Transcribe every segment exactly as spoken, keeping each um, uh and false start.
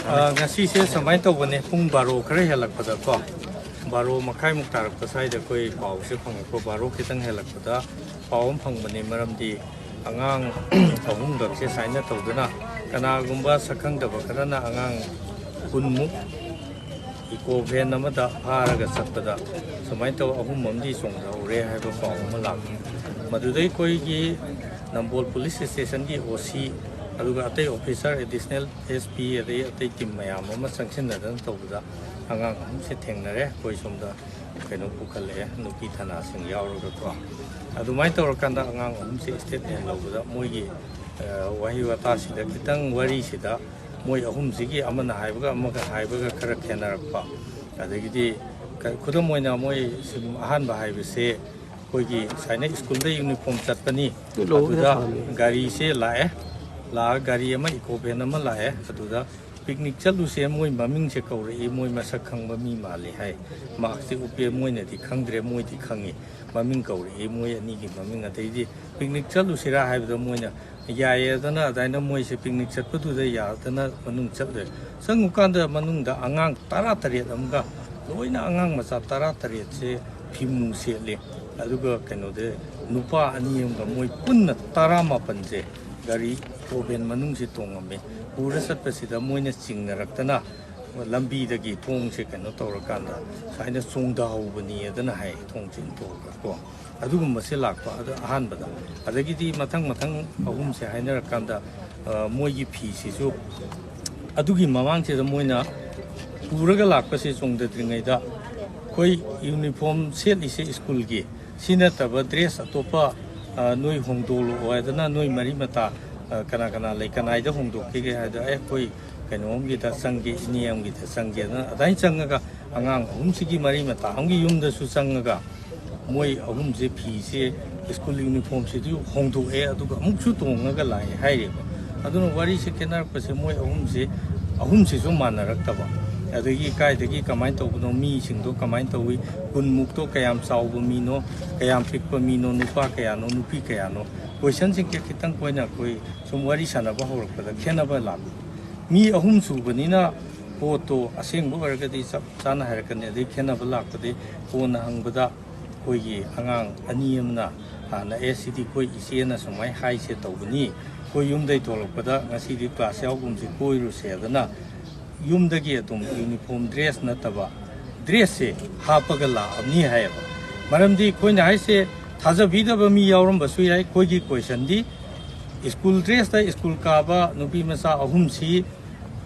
ꯑ, ꯉꯁꯤꯁꯦ ꯁꯨꯃꯥꯏꯅ ꯇꯧꯕꯅꯦ, ꯄꯨꯡ ꯕꯥꯔꯣ ꯈꯔ ꯍꯦꯜꯂꯛꯄꯗꯀꯣ, ꯕꯥꯔꯣ ꯃꯈꯥꯏꯃꯨꯛ ꯇꯥꯔꯛꯄ ꯁ꯭ꯋꯥꯏꯗ ꯑꯩꯈꯣꯏ ꯄꯥꯎꯁꯦ ꯐꯪꯉꯛꯄ, ꯕꯥꯔꯣ ꯈꯤꯇꯪ ꯍꯦꯜꯂꯛꯄꯗ ꯄꯥꯎ ꯑꯃ ꯐꯪꯕꯅꯦ꯫ ꯃꯔꯝꯗꯤ ꯑꯉꯥꯡ ꯑꯍꯨꯝꯈꯛꯁꯦ ꯁꯨꯃꯥꯏꯅ ꯇꯧꯗꯨꯅ, ꯀꯅꯥꯒꯨꯝꯕ ꯁꯛꯈꯪꯗꯕ ꯈꯔꯅ ꯑꯉꯥꯡ ꯀꯨꯟꯃꯨꯛ ꯏꯀꯣ ꯚꯦꯟ ꯑꯃꯗ ꯐꯥꯔꯒ ꯆꯠꯄꯗ ꯁꯨꯃꯥꯏꯅ ꯇꯧ ꯑꯍꯨꯝ ꯑꯃꯗꯤ ꯆꯣꯡꯊꯍꯧꯔꯦ ꯍꯥꯏꯕ ꯄꯥꯎ ꯑꯃ ꯂꯥꯛꯈꯤ꯫ ꯃꯗꯨꯗꯩ ꯑꯩꯈꯣꯏꯒꯤ ꯅꯝꯕꯣꯜ ꯄꯨꯂꯤꯁ ꯁ꯭ꯇꯦꯁꯟꯒꯤ ꯑꯣ ꯁꯤ, ꯑꯗꯨꯒ ꯑꯇꯩ ꯑꯣꯐꯤꯁꯔ, ꯑꯦꯗꯤꯁꯅꯦꯜ ꯑꯦꯁ ꯄꯤ, ꯑꯗꯩ ꯑꯇꯩ ꯇꯤꯝ ꯃꯌꯥꯝ ꯑꯃ ꯆꯪꯁꯤꯟꯅꯗꯅ ꯇꯧꯕꯗ ꯑꯉꯥꯡ ꯑꯍꯨꯝꯁꯦ ꯊꯦꯡꯅꯔꯦ꯫ ꯑꯩꯈꯣꯏ ꯁꯣꯝꯗ ꯀꯩꯅꯣ ꯄꯨꯈꯠꯂꯛꯑꯦ, ꯅꯨꯄꯤ ꯊꯅꯥꯁꯤꯡ ꯌꯥꯎꯔꯒꯀꯣ꯫ ꯑꯗꯨꯃꯥꯏꯅ ꯇꯧꯔꯀꯥꯟꯗ ꯑꯉꯥꯡ ꯑꯍꯨꯝꯁꯦ ꯁ꯭ꯇꯦꯠꯃꯦꯟ ꯂꯧꯕꯗ ꯃꯣꯏꯒꯤ, ꯑ, ꯋꯥꯍꯩ ꯋꯥꯇꯥꯁꯤꯗ ꯈꯤꯇꯪ ꯋꯥꯔꯤꯁꯤꯗ ꯃꯣꯏ ꯑꯍꯨꯝꯁꯤꯒꯤ ꯑꯃꯅ ꯍꯥꯏꯕꯒ ꯑꯃꯒ ꯍꯥꯏꯕꯒ ꯈꯔ ꯈꯦꯠꯅꯔꯛꯄ꯫ ꯑꯗꯒꯤꯗꯤ ꯈꯨꯗꯝ ꯑꯣꯏꯅ ꯃꯣꯏ ꯁꯨꯝ ꯑꯍꯥꯟꯕ ꯍꯥꯏꯕꯁꯦ ꯑꯩꯈꯣꯏꯒꯤ ꯁꯨꯃꯥꯏꯅ ꯁ꯭ꯀꯨꯜꯗ ꯌꯨꯅꯤꯐꯣꯔꯝ ꯆꯠꯄꯅꯤ, ꯑꯗꯨꯗ ꯒꯥꯔꯤꯁꯦ ꯂꯥꯛꯑꯦ, ꯂꯥꯛꯑꯒ ꯒꯥꯔꯤ ꯑꯃ, ꯏꯀꯣ ꯚꯦꯟ ꯑꯃ ꯂꯥꯛꯑꯦ꯫ ꯑꯗꯨꯗ ꯄꯤꯛꯅꯤꯛ ꯆꯠꯂꯨꯁꯦ, ꯃꯣꯏ ꯃꯃꯤꯡꯁꯦ ꯀꯧꯔꯛꯏ, ꯃꯣꯏ ꯃꯁꯛ ꯈꯪꯕ ꯃꯤ ꯃꯥꯜꯂꯤ ꯍꯥꯏ꯫ ꯃꯥꯛꯁꯇꯤ ꯎꯞꯄꯦ, ꯃꯣꯏꯅꯗꯤ ꯈꯪꯗ꯭ꯔꯦ, ꯃꯣꯏꯗꯤ ꯈꯪꯉꯤ꯫ ꯃꯃꯤꯡ ꯀꯧꯔꯛꯏ, ꯃꯣꯏ ꯑꯅꯤꯒꯤ ꯃꯃꯤꯡ꯫ ꯑꯗꯩꯗꯤ ꯄꯤꯛꯅꯤꯛ ꯆꯠꯂꯨꯁꯤꯔꯥ ꯍꯥꯏꯕꯗ ꯃꯣꯏꯅ ꯌꯥꯏꯌꯦꯗꯅ ꯑꯗꯨꯃꯥꯏꯅ ꯃꯣꯏꯁꯦ ꯄꯤꯛꯅꯤꯛ ꯆꯠꯄꯗꯨꯗ ꯌꯥꯗꯅ ꯃꯅꯨꯡ ꯆꯠꯂꯦ꯫ ꯆꯪꯉꯨꯀꯥꯟꯗ ꯃꯅꯨꯡꯗ ꯑꯉꯥꯡ ꯇꯔꯥ ꯇꯔꯦꯠ ꯑꯃꯒ, ꯂꯣꯏꯅ ꯑꯉꯥꯡ ꯃꯆꯥ ꯇꯔꯥ ꯇꯔꯦꯠꯁꯦ ꯐꯤꯃꯨ ꯁꯦꯠꯂꯦ꯫ ꯑꯗꯨꯒ ꯀꯩꯅꯣꯗ ꯅꯨꯄꯥ ꯑꯅꯤ ꯑꯃꯒ, ꯃꯣꯏ ꯄꯨꯟꯅ ꯇꯔꯥꯃꯥꯄꯟꯁꯦ ꯒꯥꯔꯤ ꯏꯀꯣ ꯚꯦꯟ ꯃꯅꯨꯡꯁꯦ ꯇꯣꯡꯉꯝꯃꯦ꯫ ꯄꯨꯔ ꯆꯠꯄꯁꯤꯗ ꯃꯣꯏꯅ ꯆꯤꯡꯅꯔꯛꯇꯅ ꯂꯝꯕꯤꯗꯒꯤ ꯊꯣꯡꯁꯦ ꯀꯩꯅꯣ ꯇꯧꯔꯀꯥꯟꯗ ꯁꯨꯃꯥꯏꯅ ꯆꯣꯡꯊꯍꯧꯕꯅꯤ ꯑꯗꯨꯅ ꯍꯥꯏ, ꯊꯣꯡ ꯆꯤꯡꯊꯣꯛꯑꯒ ꯀꯣ꯫ ꯑꯗꯨꯒꯨꯝꯕꯁꯦ ꯂꯥꯛꯄ꯫ ꯑꯗꯨ ꯑꯍꯥꯟꯕꯗ꯫ ꯑꯗꯒꯤꯗꯤ ꯃꯊꯪ ꯃꯊꯪ ꯑꯍꯨꯝꯁꯦ ꯍꯥꯏꯅꯔꯀꯥꯟꯗ, ꯑ, ꯃꯣꯏꯒꯤ ꯐꯤꯁꯤꯁꯨ ꯑꯗꯨꯒꯤ ꯃꯃꯥꯡꯁꯤꯗ ꯃꯣꯏꯅ ꯄꯨꯔꯒ ꯂꯥꯛꯄꯁꯦ ꯆꯣꯡꯊꯗ꯭ꯔꯤꯉꯩꯗ ꯑꯩꯈꯣꯏ ꯌꯨꯅꯤꯐꯣꯔꯝ ꯁꯦꯠꯂꯤꯁꯦ ꯁ꯭ꯀꯨꯜꯒꯤ, ꯁꯤ ꯅꯠꯇꯕ ꯗ꯭ꯔꯦꯁ ꯑꯇꯣꯞꯄ, ꯑ, ꯅꯣꯏ ꯍꯣꯡꯗꯣꯛꯂꯛꯑꯣ ꯍꯥꯏꯗꯅ, ꯅꯣꯏ ꯃꯔꯤ ꯃꯇꯥ, ꯑ, ꯀꯅꯥ ꯀꯅꯥ ꯂꯩ, ꯀꯅꯥꯏꯗ ꯍꯣꯡꯗꯣꯛꯈꯤꯒꯦ ꯍꯥꯏꯗ, ꯑꯦ, ꯑꯩꯈꯣꯏ ꯀꯩꯅꯣꯝꯒꯤꯗ ꯆꯪꯒꯦ, ꯏꯅꯦ ꯑꯃꯒꯤꯗ ꯆꯪꯒꯦꯗꯅ ꯑꯗꯨꯃꯥꯏꯅ ꯆꯪꯉꯒ ꯑꯉꯥꯡ ꯑꯍꯨꯝꯁꯤꯒꯤ ꯃꯔꯤ ꯃꯇꯥ ꯑꯃꯒꯤ ꯌꯨꯝꯗꯁꯨ ꯆꯪꯉꯒ ꯃꯣꯏ ꯑꯍꯨꯝꯁꯦ ꯐꯤꯁꯦ ꯁ꯭ꯀꯨꯜ ꯌꯨꯅꯤꯐꯣꯔꯝꯁꯤꯗꯤ ꯍꯣꯡꯗꯣꯛꯑꯦ, ꯑꯗꯨꯒ ꯑꯃꯨꯛꯁꯨ ꯇꯣꯡꯉꯒ ꯂꯥꯛꯑꯦ ꯍꯥꯏꯔꯤꯕ꯫ ꯑꯗꯨꯅ ꯋꯥꯔꯤꯁꯦ ꯈꯦꯠꯅꯔꯛꯄꯁꯦ ꯃꯣꯏ ꯑꯍꯨꯝꯁꯦ, ꯑꯍꯨꯝꯁꯤꯁꯨ ꯃꯥꯟꯅꯔꯛꯇꯕ꯫ ꯑꯗꯒꯤ ꯀꯥꯏꯗꯒꯤ ꯀꯃꯥꯏꯅ ꯇꯧꯕꯅꯣ, ꯃꯤꯁꯤꯡꯗꯣ ꯀꯃꯥꯏꯅ ꯇꯧꯏ, ꯀꯨꯟꯃꯨꯛꯇꯣ ꯀꯌꯥꯝ ꯆꯥꯎꯕ ꯃꯤꯅꯣ, ꯀꯌꯥꯝ ꯄꯤꯛꯄ ꯃꯤꯅꯣ, ꯅꯨꯄꯥ ꯀꯌꯥꯅꯣ, ꯅꯨꯄꯤ ꯀꯌꯥꯅꯣ, ꯀꯣꯏꯁꯟꯁꯤꯡꯁꯦ ꯈꯤꯇꯪ ꯑꯩꯈꯣꯏꯅ ꯑꯩꯈꯣꯏ ꯁꯨꯝ ꯋꯥꯔꯤ ꯁꯥꯟꯅꯕ ꯍꯧꯔꯛꯄꯗ ꯈꯦꯠꯅꯕ ꯂꯥꯛꯄ꯫ ꯃꯤ ꯑꯍꯨꯝ ꯁꯨꯕꯅꯤꯅ ꯄꯣꯠꯇꯣ ꯑꯁꯦꯡꯕ ꯑꯣꯏꯔꯒꯗꯤ ꯆꯞ ꯆꯥꯅ ꯍꯥꯏꯔꯛꯀꯅꯤ꯫ ꯑꯗꯩ ꯈꯦꯠꯅꯕ ꯂꯥꯛꯄꯗꯤ ꯀꯣꯟꯅ ꯍꯪꯕꯗ ꯑꯩꯈꯣꯏꯒꯤ ꯑꯉꯥꯡ ꯑꯅꯤ ꯑꯃꯅ ꯍꯥꯟꯅ "ꯑꯦ, ꯁꯤꯗꯤ ꯑꯩꯈꯣꯏ ꯏꯆꯦꯅ ꯁꯨꯃꯥꯏꯅ ꯍꯥꯏꯁꯦ ꯇꯧꯕꯅꯤ, ꯑꯩꯈꯣꯏ ꯌꯨꯝꯗꯩ ꯊꯣꯛꯂꯛꯄꯗ ꯉꯁꯤꯗꯤ ꯀ꯭ꯂꯥꯁ ꯌꯥꯎꯒꯨꯝꯁꯤ ꯀꯣꯏꯔꯨꯁꯦ" ꯍꯥꯏꯗꯅ ꯌꯨꯝꯗꯒꯤ ꯑꯗꯨꯝ ꯌꯨꯅꯤꯐꯣꯔꯝ ꯗ꯭ꯔꯦꯁ ꯅꯠꯇꯕ ꯗ꯭ꯔꯦꯁꯁꯦ ꯍꯥꯞꯄꯒ ꯂꯥꯛꯑꯕꯅꯤ ꯍꯥꯏꯌꯦꯕ꯫ ꯃꯔꯝꯗꯤ ꯑꯩꯈꯣꯏꯅ ꯍꯥꯏꯁꯦ ꯊꯥꯖꯕꯤꯗꯕ ꯃꯤ ꯌꯥꯎꯔꯝꯕꯁꯨ ꯌꯥꯏ꯫ ꯑꯩꯈꯣꯏꯒꯤ ꯀꯣꯏꯁꯟꯗꯤ ꯁ꯭ꯀꯨꯜ ꯗ꯭ꯔꯦꯁꯇ ꯁ꯭ꯀꯨꯜ ꯀꯥꯕ ꯅꯨꯄꯤ ꯃꯆꯥ ꯑꯍꯨꯝꯁꯤ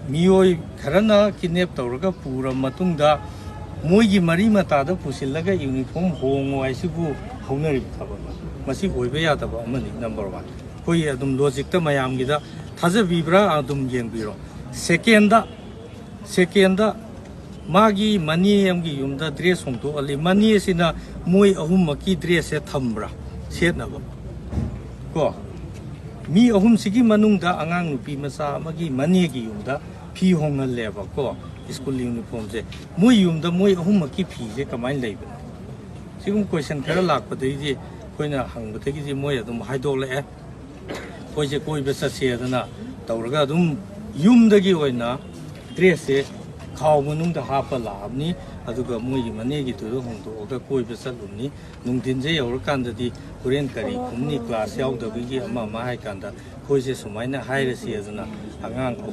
ꯃꯤꯑꯣꯏ ꯈꯔꯅ ꯀꯤꯗꯅꯦꯞ ꯇꯧꯔꯒ ꯄꯨꯔ ꯃꯇꯨꯡꯗ ꯃꯣꯏꯒꯤ ꯃꯔꯤ ꯃꯇꯥꯗ ꯄꯨꯁꯤꯜꯂꯒ ꯌꯨꯅꯤꯐꯣꯔꯝ ꯍꯣꯡꯉꯣ ꯍꯥꯏꯁꯤꯕꯨ ꯍꯧꯅꯔꯤꯕ ꯊꯕꯛꯅꯤ꯫ ꯃꯁꯤ ꯑꯣꯏꯕ ꯌꯥꯗꯕ ꯑꯃꯅꯤ, ꯅꯝꯕꯔ ꯋꯥꯟ꯫ ꯑꯩꯈꯣꯏ ꯑꯗꯨꯝ ꯂꯣꯖꯤꯛꯇ ꯃꯌꯥꯝꯒꯤꯗ ꯊꯥꯖꯕꯤꯕ꯭ꯔꯥ ꯑꯗꯨꯝ ꯌꯦꯡꯕꯤꯔꯣ꯫ ꯁꯦꯀꯦꯟꯗ, ꯁꯦꯀꯦꯟꯗ ꯃꯥꯒꯤ ꯃꯅꯦ ꯑꯃꯒꯤ ꯌꯨꯝꯗ ꯗ꯭ꯔꯦꯁ ꯍꯣꯡꯗꯣꯛꯍꯜꯂꯤ꯫ ꯃꯅꯦꯁꯤꯅ ꯃꯣꯏ ꯑꯍꯨꯝꯃꯛꯀꯤ ꯗ꯭ꯔꯦꯁꯁꯦ ꯊꯝꯕ꯭ꯔꯥ ꯁꯦꯠꯅꯕ? ꯀꯣ, ꯃꯤ ꯑꯍꯨꯝꯁꯤꯒꯤ ꯃꯅꯨꯡꯗ ꯑꯉꯥꯡ ꯅꯨꯄꯤ ꯃꯆꯥ ꯑꯃꯒꯤ ꯃꯅꯦꯒꯤ ꯌꯨꯝꯗ ꯐꯤ ꯍꯣꯡꯍꯜꯂꯦꯕ, ꯀꯣ, ꯁ꯭ꯀꯨꯜ ꯌꯨꯅꯤꯐꯣꯔꯝꯁꯦ꯫ ꯃꯣꯏ ꯌꯨꯝꯗ ꯃꯣꯏ ꯑꯍꯨꯝꯃꯛꯀꯤ ꯐꯤꯁꯦ ꯀꯃꯥꯏꯅ ꯂꯩꯕꯅꯣ? ꯁꯤꯒꯨꯝꯕ ꯀꯣꯏꯁꯟ ꯈꯔ ꯂꯥꯛꯄꯗꯒꯤꯗꯤ ꯑꯩꯈꯣꯏꯅ ꯍꯪꯕꯗꯒꯤꯗꯤ ꯃꯣꯏ ꯑꯗꯨꯝ ꯍꯥꯏꯗꯣꯛꯂꯛꯑꯦ꯫ ꯑꯩꯈꯣꯏꯁꯦ ꯀꯣꯏꯕ ꯆꯠꯁꯦꯗꯅ ꯇꯧꯔꯒ ꯑꯗꯨꯝ ꯌꯨꯝꯗꯒꯤ ꯑꯣꯏꯅ ꯗ꯭ꯔꯦꯁꯁꯦ ꯈꯥꯎ ꯃꯅꯨꯡꯗ ꯍꯥꯞꯄ ꯂꯥꯛꯑꯕꯅꯤ꯫ ꯑꯗꯨꯒ ꯃꯣꯏꯒꯤ ꯃꯅꯦꯒꯤꯗꯨꯗ ꯍꯣꯡꯗꯣꯛꯑꯒ ꯀꯣꯏꯕ ꯆꯠꯂꯨꯕꯅꯤ꯫ ꯅꯨꯡꯊꯤꯟꯁꯦ ꯌꯧꯔꯀꯥꯟꯗꯗꯤ ꯍꯣꯔꯦꯟ ꯀꯔꯤ ꯈꯨꯝꯅꯤ, ꯀ꯭ꯂꯥꯁ ꯌꯥꯎꯗꯕꯒꯤ ꯑꯃ ꯑꯃ ꯍꯥꯏ ꯀꯥꯟꯗ ꯑꯩꯈꯣꯏꯁꯦ ꯁꯨꯃꯥꯏꯅ ꯍꯥꯏꯔꯁꯤ ꯑꯗꯨꯅ ꯑꯉꯥꯡ